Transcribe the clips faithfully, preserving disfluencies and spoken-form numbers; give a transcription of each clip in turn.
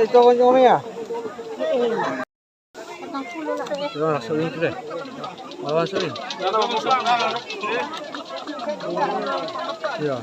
Ito ko yung umiya. Ito na, suling ko rin. Wawa suling. Yeah.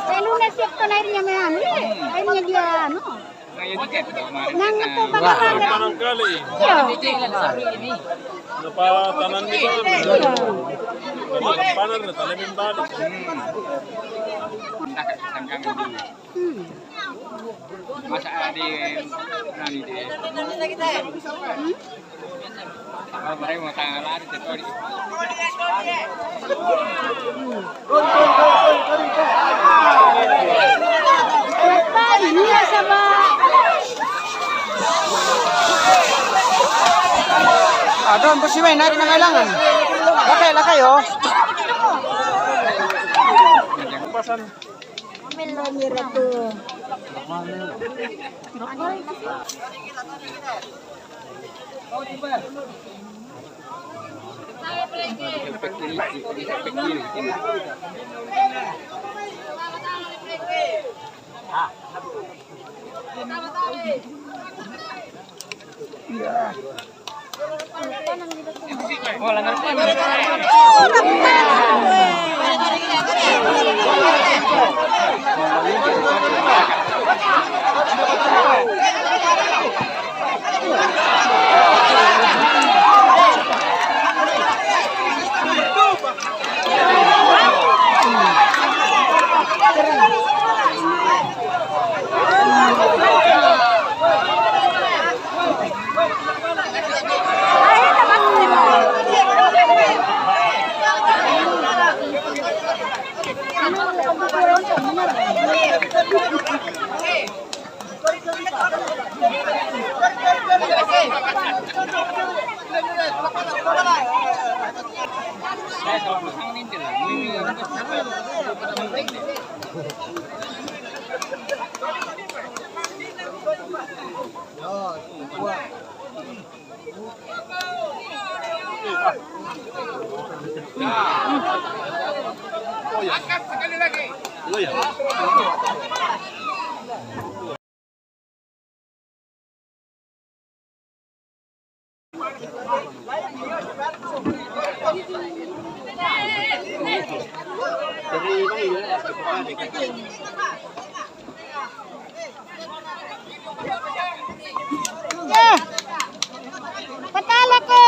Sa Lunes, sakto na rin niya may ano eh. Ayun niya diyan, ano? Nang ito, Wah. Barangay. Barangay. Iya. Napatanan nila. Iya. Panar na, tanim yung balik. Hmm. Masa di, nani di. Hmm? Ah, doon po si Wayne, nari na kailangan. Lakay, lakay, oh. Pasan. Mira to. Ya. Patala ko.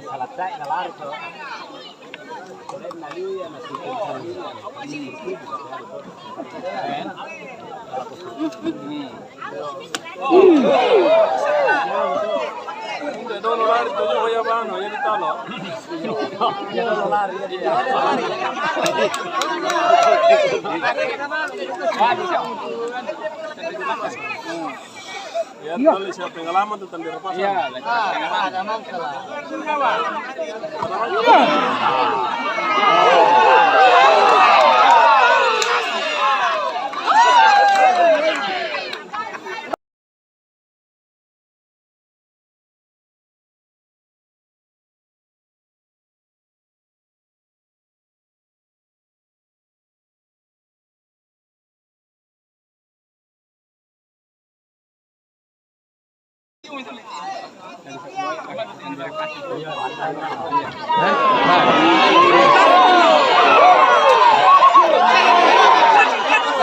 Salat sa, na laro ko. Ya, tali siya pengalaman tu tandira pasang. Ya, pengalaman.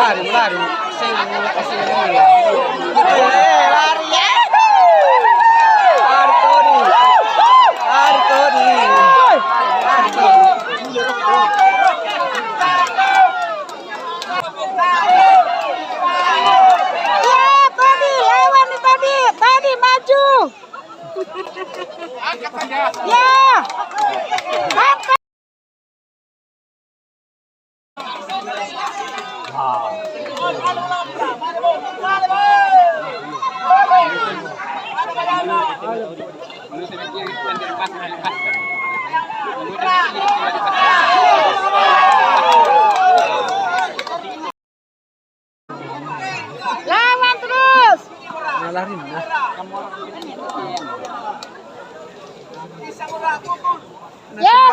Lari, lari. Sing, sing. Eh, lari, ya. Lari, Tony. Lari, Tony. Lari, Tony. Ya. Lawan terus. Nah, lari, nah. Ya.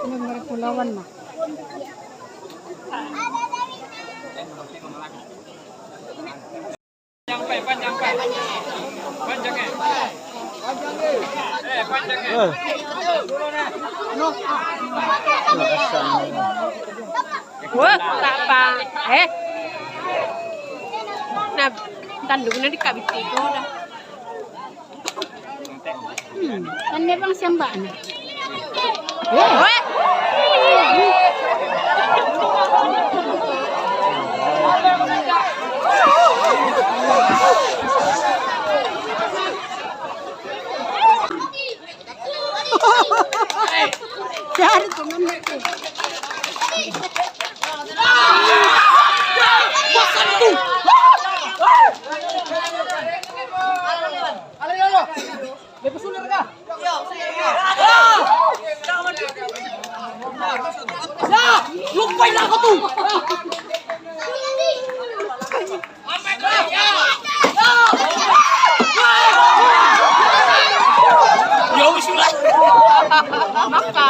Ini mereka lawan mah. Eh. Wah, tak apa. Eh. Nah, tanduknya di kabit itu dah. Hmm, kan dia bang siambaan. Eh. Cari temen itu. Ya wis lah. Makka.